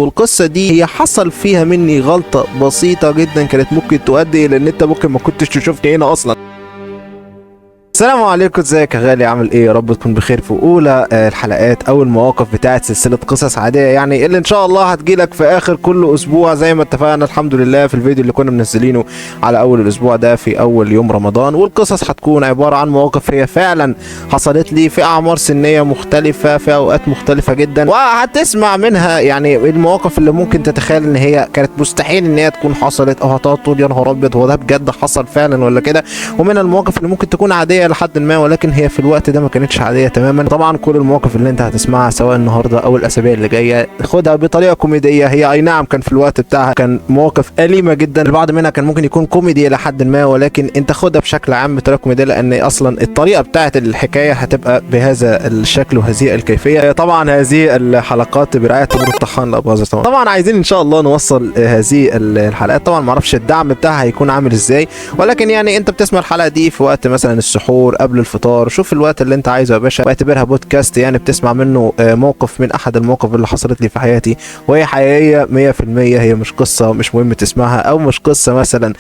والقصة دي هي حصل فيها مني غلطة بسيطة جدا كانت ممكن تؤدي الى ان انت ممكن ما كنتش تشوفني هنا اصلا. السلام عليكم، ازيك يا غالي؟ عامل ايه؟ يا رب تكون بخير. في اولى الحلقات او المواقف بتاعه سلسلة قصص عادية يعني اللي ان شاء الله هتجيلك في اخر كل اسبوع زي ما اتفقنا الحمد لله في الفيديو اللي كنا منزلينه على اول الاسبوع ده في اول يوم رمضان. والقصص هتكون عبارة عن مواقف هي فعلا حصلت لي في اعمار سنية مختلفة في اوقات مختلفة جدا، وهتسمع منها يعني المواقف اللي ممكن تتخيل ان هي كانت مستحيل ان هي تكون حصلت، او هتقعد تقول يا نهار ابيض هو ده بجد حصل فعلا ولا كده، ومن المواقف اللي ممكن تكون عادية لحد ما ولكن هي في الوقت ده ما كانتش عادية تماما. طبعا كل المواقف اللي انت هتسمعها سواء النهارده او الاسابيع اللي جاية خدها بطريقة كوميدية، هي اي نعم كان في الوقت بتاعها كان مواقف اليمه جدا، البعض منها كان ممكن يكون كوميدي الى حد ما، ولكن انت خدها بشكل عام بطريقة كوميدية لان اصلا الطريقة بتاعه الحكاية هتبقى بهذا الشكل وهذه الكيفية. طبعا هذه الحلقات برعاية تمر الطحان. لا بهزر طبعا. طبعا عايزين ان شاء الله نوصل هذه الحلقات، طبعا ما اعرفش الدعم بتاعها هيكون عامل ازاي، ولكن يعني انت بتسمع الحلقة دي في وقت مثلا السحور قبل الفطار، شوف الوقت اللي انت عايزه يا باشا، واعتبرها بودكاست يعني بتسمع منه موقف من احد المواقف اللي حصلت لي في حياتي، وهي حقيقية 100%، هي مش قصة مش مهم تسمعها او مش قصة مثلا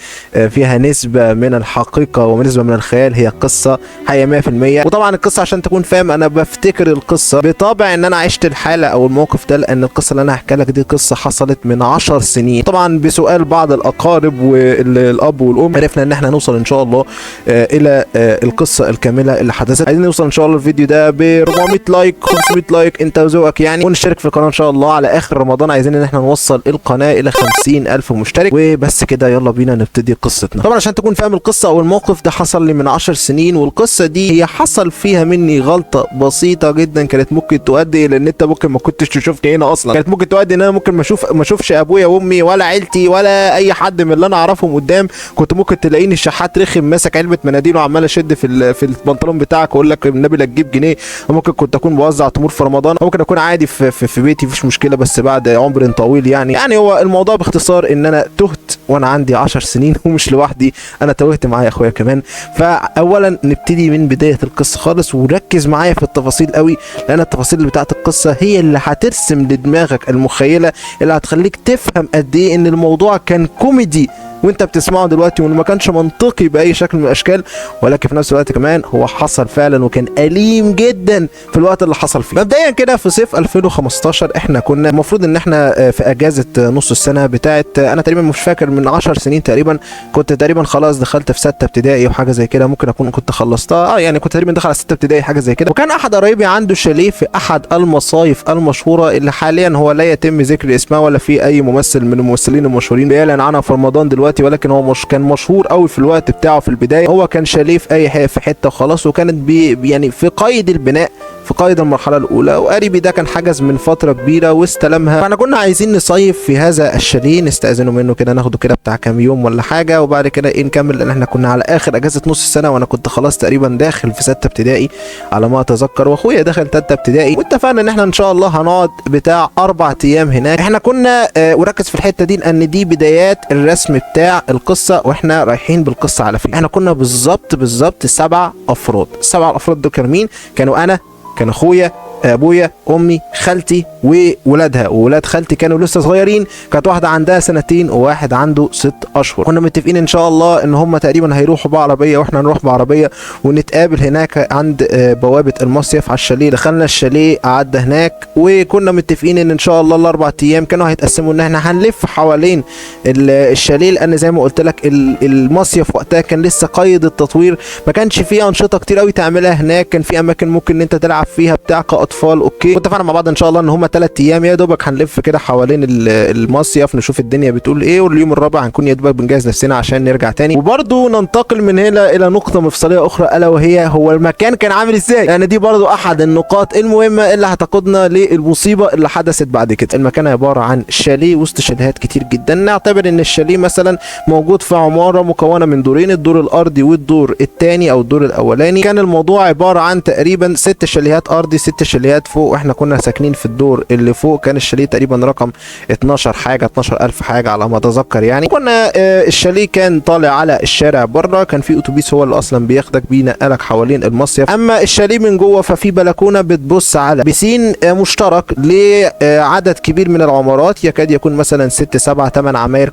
فيها نسبه من الحقيقة ونسبه من الخيال، هي قصة حقيقية 100%. وطبعا القصة عشان تكون فاهم انا بفتكر القصة بطابع ان انا عشت الحالة او الموقف ده، لان القصة اللي انا هحكي لك دي قصة حصلت من 10 سنين. طبعا بسؤال بعض الاقارب والاب والام عرفنا ان احنا نوصل ان شاء الله الى القصة الكاملة اللي حدثت. عايزين نوصل ان شاء الله الفيديو ده ب 400 like 500 like انت وذوقك يعني، ونشترك في القناة ان شاء الله على اخر رمضان. عايزين ان احنا نوصل القناة الى 50,000 مشترك وبس كده. يلا بينا نبتدي قصتنا. طبعا عشان تكون فاهم القصة او الموقف ده حصل لي من 10 سنين، والقصه دي هي حصل فيها مني غلطه بسيطة جدا كانت ممكن تؤدي الى ان انت ممكن ما كنتش تشوفني هنا اصلا، كانت ممكن تؤدي ان انا ممكن ما اشوفش ابويا وامي ولا عيلتي ولا اي حد من اللي انا اعرفهم قدام. كنت ممكن تلاقيني الشحات رخم ماسك علبة مناديل وعمال اشد في البنطلون بتاعك واقول لك النبي لا تجيب جنيه. ممكن كنت اكون بوزع تمور في رمضان، ممكن اكون عادي في بيتي مفيش مشكلة، بس بعد عمر طويل يعني. يعني هو الموضوع باختصار ان انا تهت وانا عندي 10 سنين ومش لوحدي، انا توهت معايا اخويا كمان. فاولا نبتدي من بداية القصة خالص، وركز معايا في التفاصيل قوي لان التفاصيل اللي بتاعت القصة هي اللي هترسم لدماغك المخيله اللي هتخليك تفهم قد ايه ان الموضوع كان كوميدي وانت بتسمعه دلوقتي، وانه ما كانش منطقي باي شكل من الاشكال، ولكن في نفس الوقت كمان هو حصل فعلا وكان اليم جدا في الوقت اللي حصل فيه. مبدئيا كده في صيف 2015 احنا كنا المفروض ان احنا في اجازه نص السنة بتاعت، انا تقريبا مش فاكر، من 10 سنين تقريبا، كنت تقريبا خلاص دخلت في 6 ابتدائي وحاجه زي كده، ممكن اكون كنت خلصتها، يعني كنت تقريبا داخل على 6 ابتدائي حاجة زي كده. وكان احد قرايبي عنده شاليه في احد المصايف المشهورة اللي حاليا هو لا يتم ذكر اسمها ولا في اي ممثل من الممثلين المشهورين بيعلن عنها في رمضان دلوقتي، ولكن هو مش كان مشهور قوي في الوقت بتاعه في البداية. هو كان شاليه في اي في حتة وخلاص، وكانت يعني في قيد البناء في قيد المرحلة الاولى، وقريبي ده كان حجز من فترة كبيرة واستلمها. فاحنا كنا عايزين نصيف في هذا الشاليه، نستاذنه منه كده، ناخده كده بتاع كام يوم ولا حاجة، وبعد كده ايه نكمل، لان احنا كنا على اخر اجازه نص السنة، وانا كنت خلاص تقريبا داخل في 6 ابتدائي على ما اتذكر، واخويا دخل 3 ابتدائي. واتفقنا ان احنا ان شاء الله هنقعد بتاع 4 ايام هناك. احنا كنا وركز في الحتة دي لان دي بدايات الرسم بتاع القصة واحنا رايحين بالقصة على فين. احنا كنا بالظبط 7 افراد. ال7 افراد دول كانوا مين؟ كانوا انا، كان اخويا، ابويا، امي، خالتي، وولادها. وولاد خالتي كانوا لسه صغيرين، كانت واحدة عندها 2 سنين وواحد عنده 6 اشهر. كنا متفقين ان شاء الله ان هم تقريبا هيروحوا بعربيه واحنا هنروح بعربيه، ونتقابل هناك عند بوابه المصيف على الشاليه. دخلنا الشاليه قعدنا هناك، وكنا متفقين ان شاء الله ال4 ايام كانوا هيتقسموا ان احنا هنلف حوالين الشاليه، لان زي ما قلت لك المصيف وقتها كان لسه قيد التطوير، ما كانش فيه انشطة كتير قوي تعملها هناك، كان في اماكن ممكن ان انت تلعب فيها بتاع كاطفال. okay، واتفقنا مع بعض ان شاء الله ان هم 3 ايام يا دوبك هنلف كده حوالين المصيف نشوف الدنيا بتقول ايه، واليوم الرابع هنكون يا دوبك بنجهز نفسنا عشان نرجع تاني. وبرده ننتقل من هنا الى نقطة مفصلية اخرى، الا وهي هو المكان كان عامل ازاي، لان دي برده احد النقاط المهمة اللي هتقودنا للمصيبه اللي حدثت بعد كده. المكان عبارة عن شاليه وسط شاليهات كتير جدا. نعتبر ان الشاليه مثلا موجود في عمارة مكونة من دورين، الدور الارضي والدور الثاني او الدور الاولاني. كان الموضوع عبارة عن تقريبا 6 شاليهات ارضي، 6 شاليهات الشاليهات فوق، واحنا كنا ساكنين في الدور اللي فوق. كان الشاليه تقريبا رقم 12 حاجة، 12000 حاجة على ما اتذكر يعني. كنا الشاليه كان طالع على الشارع بره، كان في اتوبيس هو اللي اصلا بياخدك بينقلك حوالين المصيف. اما الشاليه من جوه ففي بلكونة بتبص على بسين مشترك لعدد كبير من العمارات، يكاد يكون مثلا 6 7 8 عماير،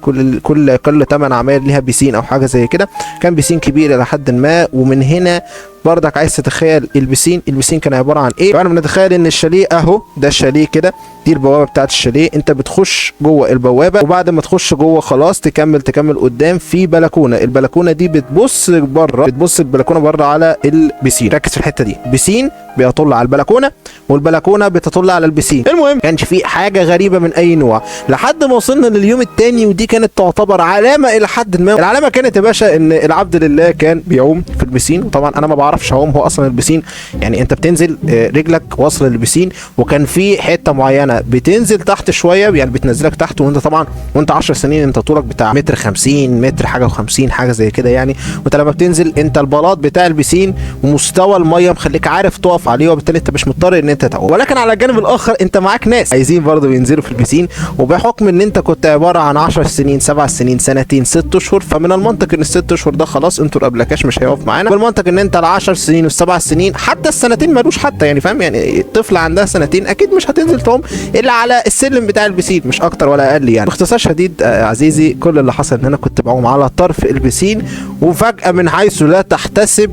كل 8 عماير ليها بسين او حاجة زي كده. كان بسين كبير الى حد ما. ومن هنا برضك عايز تتخيل البسين، البسين كان عبارة عن ايه؟ فانا بنتخيل ان الشاليه اهو، ده الشاليه كده، دي البوابة بتاعت الشاليه، انت بتخش جوه البوابة، وبعد ما تخش جوه خلاص تكمل قدام في بلكونة، البلكونه دي بتبص بره، بتبص البلكونه بره على البسين. ركز في الحتة دي، بسين بيطل على البلكونه والبلكونه بتطل على البسين. المهم كانش في حاجة غريبة من اي نوع لحد ما وصلنا لليوم الثاني، ودي كانت تعتبر علامة الى حد ما. العلامة كانت يا باشا ان العبد لله كان بيعوم في البسين، وطبعا انا ما بعرفش اعوم، هو اصلا البسين يعني انت بتنزل رجلك واصله للبسين، وكان في حتة معينة بتنزل تحت شوية، يعني بتنزلك تحت، وانت طبعا وانت 10 سنين انت طولك بتاع متر 50 متر حاجة و50 حاجة زي كده يعني، وانت لما بتنزل انت البلاط بتاع البسين ومستوى المية مخليك عارف تقف عليه، وبالتالي انت مش مضطر ان انت تعوم. ولكن على الجانب الاخر انت معاك ناس عايزين برضه ينزلوا في البسين، وبحكم ان انت كنت عبارة عن 10 سنين 7 سنين سنتين 6 اشهر، فمن المنطق ان الست اشهر ده خلاص انتوا الابلكاش مش هيقف معانا، بالمنطق ان انت ال10 سنين والسبع سنين حتى السنتين ملوش حتى يعني فاهم، يعني الطفل عندها سنتين اكيد مش هتنزل تعوم الا على السلم بتاع البسين، مش اكتر ولا اقل يعني. باختصار شديد عزيزي، كل اللي حصل ان انا كنت بعوم على طرف البسين، وفجأة من حيث لا تحتسب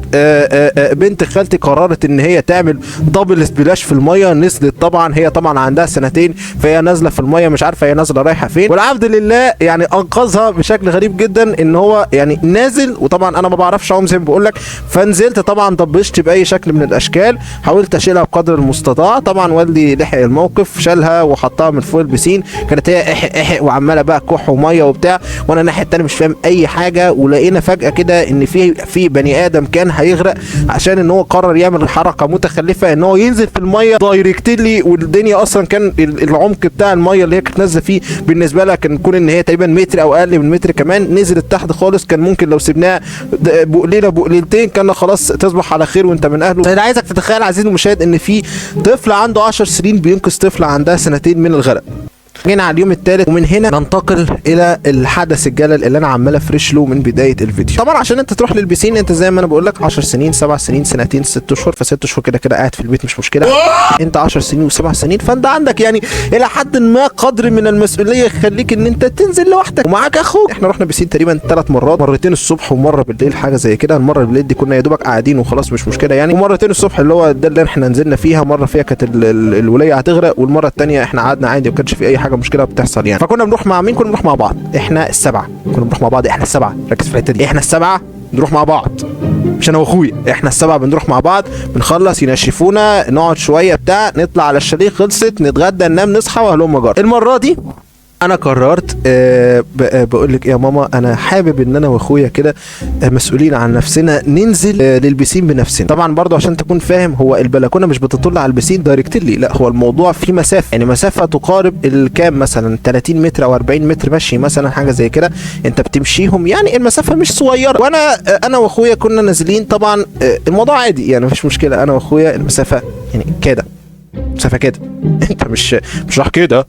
بنت خالتي قررت ان هي تعمل double splash في المية. نزلت طبعا، هي طبعا عندها سنتين، فهي نازله في المية مش عارفه هي نازله رايحة فين، والعبد لله يعني انقذها بشكل غريب جدا ان هو يعني نازل، وطبعا انا ما بعرفش اعوم زي ما بقول لك، فنزلت طبعا دبشت باي شكل من الاشكال، حاولت اشيلها بقدر المستطاع. طبعا والدي لحق الموقف، شالها وحطها من فوق البسين، كانت هي اح اح وعماله بقى كح ومية وبتاع، وانا الناحية التانية مش فاهم اي حاجة. ولقينا فجاة كده ان في بني ادم كان هيغرق، عشان ان هو قرر يعمل حركة متخلفة ان هو ينزل في المية directly، والدنيا اصلا كان العمق بتاع المية اللي هي كانت نازله فيه بالنسبة لها كان يكون ان هي تقريبا متر او اقل من متر كمان، نزلت تحت خالص. كان ممكن لو سيبناها بقليله بقليلتين كان خلاص تصبح على خير وانت من اهله. انا عايزك تتخيل عزيزي المشاهد ان في طفل عنده 10 سنين بينقذ طفل عندها سنتين من الغرق. جينا على اليوم الثالث، ومن هنا ننتقل الى الحدث الجلل اللي انا عمال افرش له من بداية الفيديو. طبعا عشان انت تروح للبسين انت زي ما انا بقول لك 10 سنين 7 سنين سنتين 6 اشهر، فست اشهر كده كده قاعد في البيت مش مشكلة. انت 10 سنين و7 سنين، فانت عندك يعني الى حد ما قدر من المسؤولية يخليك ان انت تنزل لوحدك ومعاك اخوك. احنا رحنا بسين تقريبا 3 مرات، مرتين الصبح ومرة بالليل حاجة زي كده. المرة بالليل دي كنا يا دوبك قاعدين وخلاص مش مشكلة يعني، ومرتين الصبح اللي هو ده اللي احنا نزلنا فيها، مرة فيها كانت الوليه هتغرق، والمرة الثانية احنا قعدنا عادي وما كانش في اي حاجة مشكلة بتحصل يعني. فكنا بنروح مع مين؟ كنا بنروح مع بعض احنا السبعة، كنا بنروح مع بعض احنا السبعة. ركز في الحتة دي، احنا السبعة بنروح مع بعض، مش انا واخويا، احنا السبعة بنروح مع بعض، بنخلص ينشفونا، نقعد شوية بتاع، نطلع على الشاليه، خلصت، نتغدى، ننام، نصحى وهلم جر. المرة دي انا قررت بقول لك يا ماما انا حابب ان انا واخويا كده مسؤولين عن نفسنا ننزل للبسين بنفسنا. طبعا برضو عشان تكون فاهم، هو البلكونه مش بتطل على البسين directly، لا هو الموضوع فيه مسافة، يعني مسافة تقارب الكام مثلا 30 متر او 40 متر مشي مثلا حاجة زي كده، انت بتمشيهم يعني المسافة مش صغيرة. وانا انا واخويا كنا نازلين طبعا الموضوع عادي يعني مفيش مشكلة، انا واخويا المسافة يعني كده، مسافة كده، انت مش راح كده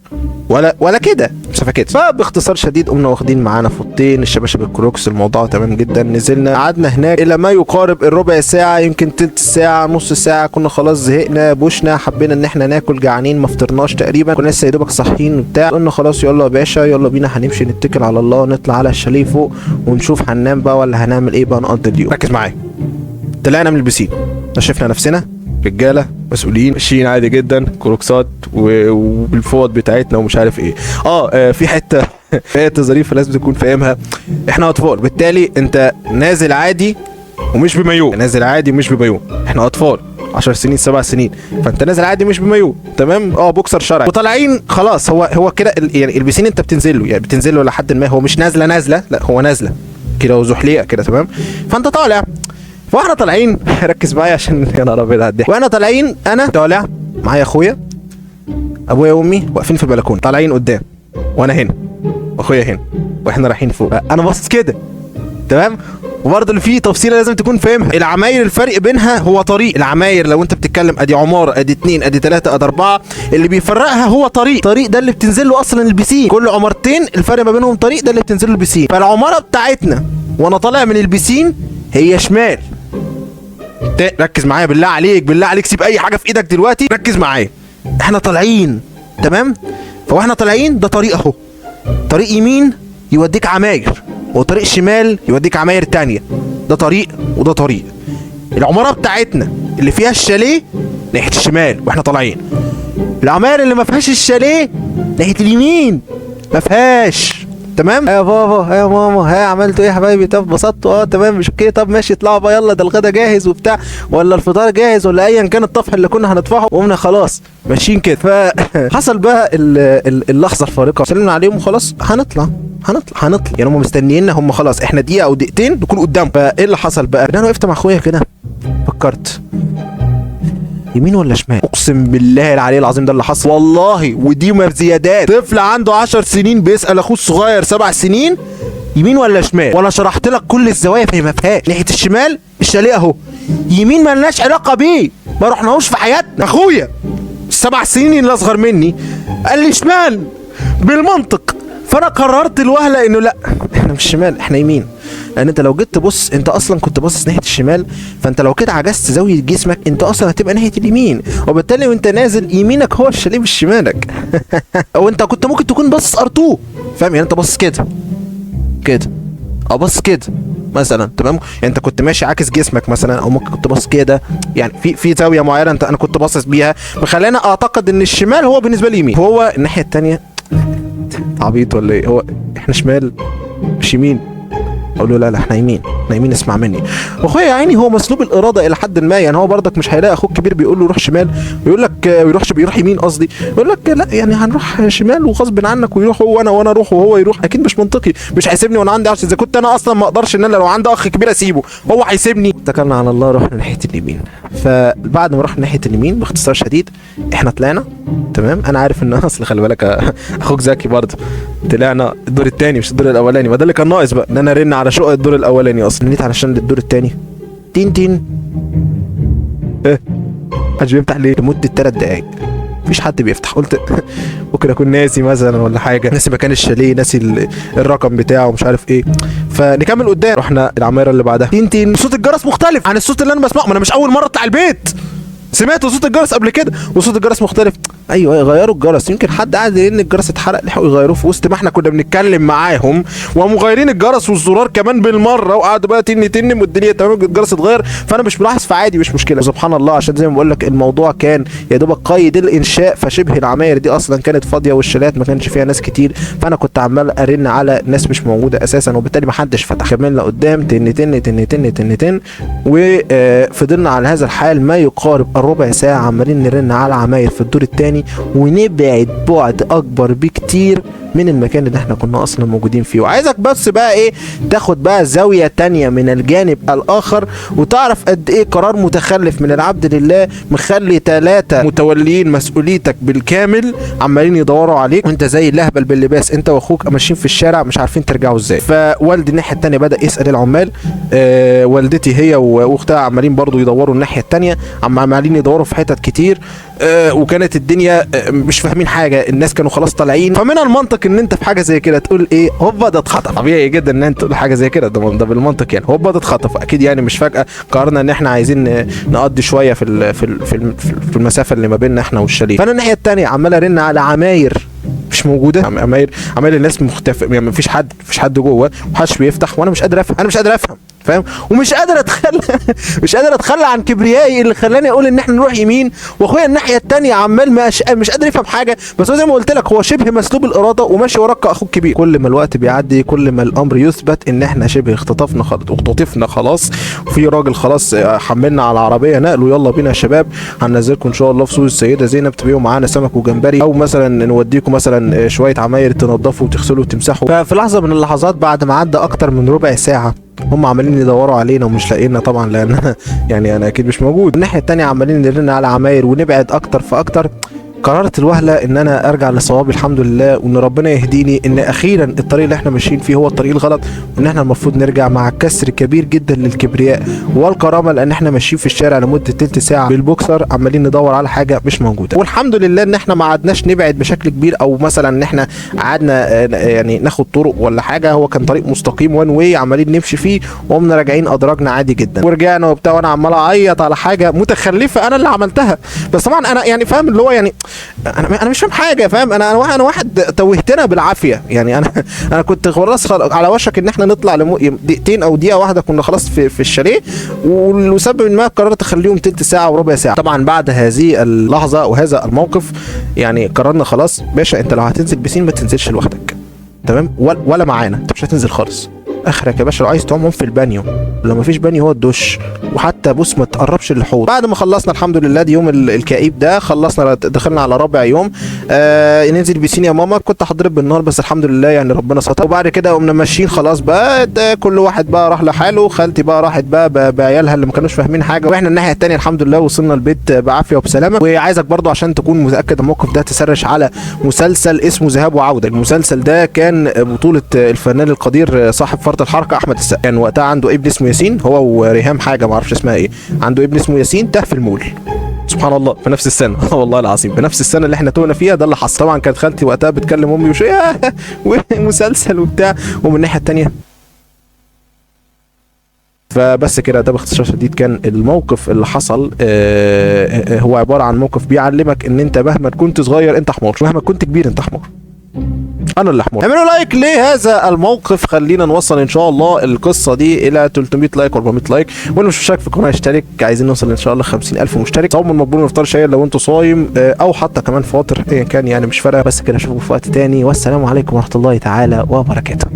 ولا كده، مسافة كده. فباختصار شديد قمنا واخدين معانا فوطين، الشباشب، الكروكس، الموضوع تمام جدا. نزلنا قعدنا هناك الى ما يقارب الربع ساعة، يمكن تلت ساعة، نص ساعة، كنا خلاص زهقنا بوشنا، حبينا ان احنا ناكل، جعانين، ما فطرناش تقريبا، كنا لسه يا دوبك صاحيين وبتاع. قلنا خلاص يلا يا باشا يلا بينا، هنمشي نتكل على الله، نطلع على الشاليه فوق ونشوف هننام بقى ولا هنعمل ايه بقى، نقضي اليوم. ركز معايا، طلعنا من البسين، نشفنا نفسنا، رجاله مسؤولين ماشيين عادي جدا، كروكسات وبالفوط بتاعتنا ومش عارف ايه. في حتة ظريفة لازم تكون فاهمها، احنا اطفال، بالتالي انت نازل عادي ومش بمايو، نازل عادي ومش بمايو، احنا اطفال 10 سنين 7 سنين، فانت نازل عادي مش بمايو، تمام، بوكسر شرعي، وطالعين خلاص. هو كده يعني البسين انت بتنزل له، يعني بتنزل له لحد ما هو مش نازله، لا هو نازله كده وزحليقه كده، تمام. فانت طالع، فاحنا طالعين ركز معايا عشان يا نهار ابيض على الضحك. وانا طالعين، انا طالع معايا اخويا، ابويا وامي واقفين في البلكونه، طالعين قدام، وانا هنا واخويا هنا، واحنا رايحين فوق. انا باصص كده، تمام. وبرضه اللي فيه تفصيله لازم تكون فاهمها، العماير الفرق بينها هو طريق. العماير لو انت بتتكلم ادي عمارة، ادي 2، ادي 3، ادي 4، اللي بيفرقها هو طريق. طريق ده اللي بتنزل له اصلا البسين، كل عمارتين الفرق ما بينهم طريق، ده اللي بتنزل له البسين. فالعماره بتاعتنا وانا طالع من البسين هي شمال. ركز معايا بالله عليك، بالله عليك سيب اي حاجة في ايدك دلوقتي، ركز معايا. احنا طالعين، تمام؟ فواحنا طالعين ده طريق اهو، طريق يمين يوديك عماير وطريق شمال يوديك عماير تانية، ده طريق وده طريق. العمارة بتاعتنا اللي فيها الشاليه ناحية الشمال واحنا طالعين، العماير اللي ما فيهاش الشاليه ناحية اليمين ما فيهاش. تمام؟ يا بابا يا ماما، ها عملتوا ايه يا حبايبي؟ طب اتبسطتوا؟ تمام مش okay، طب ماشي اطلعوا بقى، يلا ده الغدا جاهز وبتاع، ولا الفطار جاهز، ولا ايا كان الطفح اللي كنا هندفعه، وقمنا خلاص ماشيين كده. فحصل بقى اللحظة الفارقة، سلمنا عليهم وخلاص هنطلع هنطلع يعني هم مستنييننا، هم خلاص احنا دقيقة او دقيقتين نكون قدامهم. فايه اللي حصل بقى؟ ان انا وقفت مع اخويا كده فكرت يمين ولا شمال، اقسم بالله العلي العظيم ده اللي حصل والله، ودي ما زيادات. طفل عنده 10 سنين بيسال اخوه الصغير 7 سنين يمين ولا شمال، وانا شرحت لك كل الزوايا فهي ما فيهاش. ناحية الشمال الشاليه اهو، يمين ما لناش علاقة بيه، ما رحناهوش في حياتنا. اخويا 7 سنين اللي اصغر مني قال لي شمال بالمنطق، فانا قررت الوهله انه لا احنا مش شمال احنا يمين، لان انت لو جيت تبص انت اصلا كنت باصص ناحية الشمال، فانت لو كده عجزت زاوية جسمك انت اصلا هتبقى ناحية اليمين، وبالتالي وانت نازل يمينك هو الشاليه مش شمالك. او انت كنت ممكن تكون باصص ارتو، فاهم؟ يعني انت باصص كده كده او باصص كده مثلا، تمام؟ يعني انت كنت ماشي عاكس جسمك مثلا، او ممكن كنت باصص كده، يعني في زاوية معينة انت انا كنت باصص بيها مخلاني اعتقد ان الشمال هو بالنسبة لي يمين. هو الناحية الثانية عبيط ولا ايه؟ هو احنا شمال مش يمين؟ اقول له لا لا احنا يمين، احنا يمين، اسمع مني. واخويا يا عيني هو مسلوب الارادة الى حد ما، يعني هو برضك مش هيلاقي اخوك كبير بيقول له روح شمال ويقول لك يروح بيروح يمين قصدي، يقول لك لا يعني هنروح شمال وغصب عنك، ويروح هو وانا اروح وهو يروح، اكيد مش منطقي، مش هيسيبني وانا عندي 10، اذا كنت انا اصلا ما اقدرش ان انا لو عندي اخ كبير اسيبه هو هيسيبني. اتكلنا على الله، رحنا ناحية اليمين. فبعد ما رحنا ناحية اليمين باختصار شديد احنا طلعنا، تمام؟ انا عارف ان اصل خلي بالك اخوك ذكي برضه، طلعنا الدور الثاني مش الدور الاولاني، ما ده اللي كان ناقص بقى ان انا ارن على شقه الدور الاولاني اصلا. رنيت علشان الدور الثاني، تين تين، ايه محدش بيفتح ليه؟ لمدة 3 دقايق مفيش حد بيفتح. قلت ممكن اكون ناسي مثلا ولا حاجة، ناسي مكان الشاليه، ناسي الرقم بتاعه مش عارف ايه. فنكمل قدام، رحنا العمارة اللي بعدها، تين تين، صوت الجرس مختلف عن الصوت اللي انا بسمعه، ما انا مش اول مرة اطلع البيت، سمعت صوت الجرس قبل كده وصوت الجرس مختلف. ايوه غيروا الجرس، يمكن حد قاعد يقول ان الجرس اتحرق، لحقوا يغيروه في وسط ما احنا كنا بنتكلم معاهم، وقاموا مغيرين الجرس والزرار كمان بالمرة، وقعدوا بقى تن تن والدنيا تمام، الجرس اتغير، فانا مش ملاحظ، فعادي مش مشكلة. سبحان الله، عشان زي ما بقول لك الموضوع كان يا دوبك قيد الانشاء، فشبه العماير دي اصلا كانت فاضية والشاليهات ما كانش فيها ناس كتير، فانا كنت عمال ارن على ناس مش موجودة اساسا، وبالتالي ما حدش فتح. كملنا قدام تن تن تن تن تن تن، وفضلنا على هذا الحال ما يقارب الربع ساعة عمالين نرن على عماير في الدور الثاني، ونبعد بعد اكبر بكتير من المكان اللي احنا كنا اصلا موجودين فيه. وعايزك بس بقى ايه، تاخد بقى زاوية تانية من الجانب الاخر، وتعرف قد ايه قرار متخلف من العبد لله مخلي 3 متوليين مسؤوليتك بالكامل عمالين يدوروا عليك، وانت زي اللهبل باللباس، انت واخوك ماشيين في الشارع مش عارفين ترجعوا ازاي. فوالدي الناحية التانية بدأ يسأل العمال، والدتي هي واختها عمالين برضو يدوروا الناحية التانية، عمالين يدوروا في حتت كتير، وكانت الدنيا مش فاهمين حاجة، الناس كانوا خلاص طالعين. فمن المنطق ان انت في حاجة زي كده تقول ايه، هوبا ده اتخطف، طبيعي جدا ان انت تقول حاجة زي كده، ده بالمنطق يعني، هوبا ده اتخطف اكيد، يعني مش فجاة قررنا ان احنا عايزين نقضي شوية في المسافة اللي ما بيننا احنا والشاليه. فانا الناحية الثانية عمال ارن على عماير مش موجودة، عماير الناس مختفيه، يعني مفيش حد، مفيش حد جوه، ومحدش بيفتح، وانا مش قادر افهم، انا مش قادر افهم، فاهم؟ ومش قادر اتخلى مش قادر اتخلى عن كبريائي اللي خلاني اقول ان احنا نروح يمين، واخويا الناحية الثانية عمال مش قادر يفهم حاجة. بس هو زي ما قلت لك هو شبه مسلوب الارادة وماشي وراك اخوك كبير. كل ما الوقت بيعدي كل ما الامر يثبت ان احنا شبه اختطفنا خلاص، اختطفنا خلاص، وفي راجل خلاص حملنا على العربية نقله، يلا بينا يا شباب هننزلكم ان شاء الله في سوق السيدة زينب، تبيعوا معانا سمك وجمبري، او مثلا نوديكم مثلا شوية عماير تنظفوا وتغسلوا وتمسحوا. ففي لحظة من اللحظات بعد ما عدى اكتر من ربع ساعة هم عمالين يدوروا علينا ومش لاقينا طبعا، لان يعني انا اكيد مش موجود. الناحية الثانية عمالين نرن على عماير ونبعد اكتر فاكتر. قررت الوهله ان انا ارجع لصوابي الحمد لله، وان ربنا يهديني ان اخيرا الطريق اللي احنا ماشيين فيه هو الطريق الغلط، وان احنا المفروض نرجع مع كسر كبير جدا للكبرياء والكرامة، لان احنا ماشيين في الشارع لمدة تلت ساعة بالبوكسر عمالين ندور على حاجة مش موجودة. والحمد لله ان احنا ما عدناش نبعد بشكل كبير، او مثلا ان احنا قعدنا يعني ناخد طرق ولا حاجة، هو كان طريق مستقيم one way عمالين نمشي فيه، وقمنا راجعين ادراجنا عادي جدا ورجعنا وبتاع، وانا عمال اعيط على حاجة متخلفة انا اللي عملتها. بس طبعا انا يعني فاهم اللي هو يعني انا مش فاهم حاجة، فاهم؟ انا واحد توهتنا بالعافية يعني، انا كنت خلاص على وشك ان احنا نطلع دقيقتين او دقيقة واحدة كنا خلاص في الشاليه، ولسبب ما قررت اخليهم تلت ساعة وربع ساعة. طبعا بعد هذه اللحظة وهذا الموقف يعني قررنا خلاص باشا، انت لو هتنزل بسين ما تنزلش لوحدك، تمام؟ ولا معانا، انت مش هتنزل خالص. اخرك يا باشا لو عايز تعوم عوم في البانيو، لو مفيش بانيو هو الدش، وحتى بص ما تقربش للحوض. بعد ما خلصنا الحمد لله دي يوم الكئيب ده خلصنا، دخلنا على رابع يوم. ننزل بسين يا ماما، كنت هضرب بالنار بس الحمد لله يعني ربنا ستر. وبعد كده قمنا ماشيين خلاص بقى، ده كل واحد بقى راح لحاله، خالتي بقى راحت بقى بعيالها اللي ما كانوش فاهمين حاجة، واحنا الناحية الثانية الحمد لله وصلنا البيت بعافية وبسلامه. وعايزك برضو عشان تكون متاكد الموقف ده تسرش على مسلسل اسمه ذهاب وعوده. المسلسل ده كان بطوله الفنان القدير صاحب فرط الحركة احمد السقا، كان وقتها عنده ابن اسمه ياسين، هو وريهام حاجة ما اعرفش اسمها ايه، عنده ابن اسمه ياسين تاه في المول. سبحان الله في نفس السنة والله العظيم في نفس السنة اللي احنا تهنا فيها ده اللي حصل. طبعا كانت خالتي وقتها بتكلم امي وشوية ومسلسل وبتاع، ومن الناحية الثانية فبس كده. ده باختصار شديد كان الموقف اللي حصل. هو عبارة عن موقف بيعلمك ان انت مهما كنت صغير انت حمار، مهما كنت كبير انت حمار. انا اللي حمار. اعملوا like لهذا الموقف، خلينا نوصل ان شاء الله القصة دي الى 300 like و400 like، واللي مش مشترك في القناة يشترك، عايزين نوصل ان شاء الله 50,000 مشترك. صوم المقبول والافطار شاي لو انتوا صايم او حتى كمان فاطر، ايا كان يعني مش فارقه. بس كده، اشوفكم في وقت تاني، والسلام عليكم ورحمة الله تعالى وبركاته.